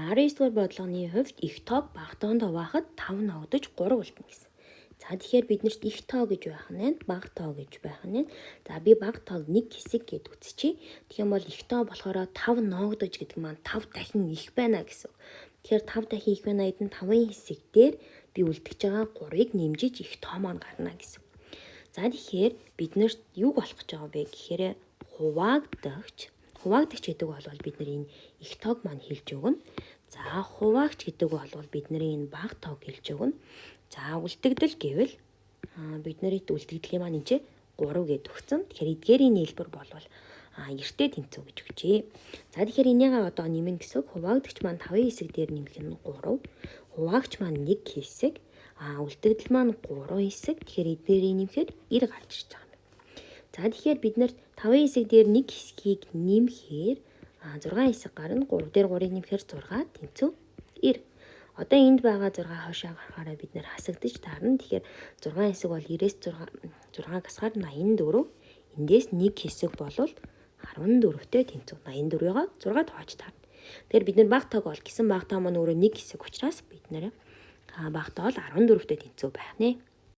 19 дугаар бодлогын хувьд их тоог бага тоонд хуваахад 5 ногдож 3 үлдэнэ гэсэн. За, тэгэхээр биднэрт их тоо гэж байх нь, бага тоо гэж байх нь. За, би бага тоог нэг хэсэг гэд үзчихье. Тэгэх юм бол их тоо болохоор 5 ноогдож гэдэг маань 5 дахин их байна гэсэн. Тэгэхээр 5 дахин их байна гэдэг нь 5-ын хэсэг дээр би үлдэж байгаа 3-ыг нэмжиж их тоо маань гарна гэсэн. За, тэгэхээр биднэрт юуг олох гэж байгаа вэ гэхээр хуваагдагч. Хуваагдагч гэдэг бол бид нар энэ их тоог маань хэлж өгнө. За, хуваагч гэдэг бол бидний энэ бага тоог хэлж өгнө. За, үлдэгдэл гэвэл бидний үлдэгдлийн маань энэ 3 гэд өгсөн. Тэгэхээр эдгээрийн нийлбэр болвол 90-тэй тэнцүү гэж өгчээ. За, тэгэхээр энийгээ одоо нэмнэ гэсэн үг. Хуваагдагч маань 5-ын хэсэг дээр нэмэх нь 3. Хуваагч маань 1 хэсэг. Үлдэгдэл маань 3 хэсэг. Тэгэхээр эдгээрийн нэмэхээр 90 гарч ирж байгаа юм байна. За, тэгэхээр бид нарт 5-ын хэсэг дээр 1 хэсгийг нэмэхээр 6 хэсэг гарна. 3 дээр 3-ыг нэмэхээр 6 тэнцүү 90. Одоо энд байгаа 6 хойшоо гарахаараа бид нэр хасагдаж таарна. Тэгэхээр 6 хэсэг бол 90-ээс 6 6-г хасахаар 84. Эндээс 1 хэсэг болвол 14-тэй тэнцүү. 84-ийг 6 хувааж таарна. Тэгэхээр бид нар бага тоог бол гэсэн, бага тоо маань өөрөө 1 хэсэг учраас бид нэр бага тоо бол 14-тэй тэнцүү байх нэ.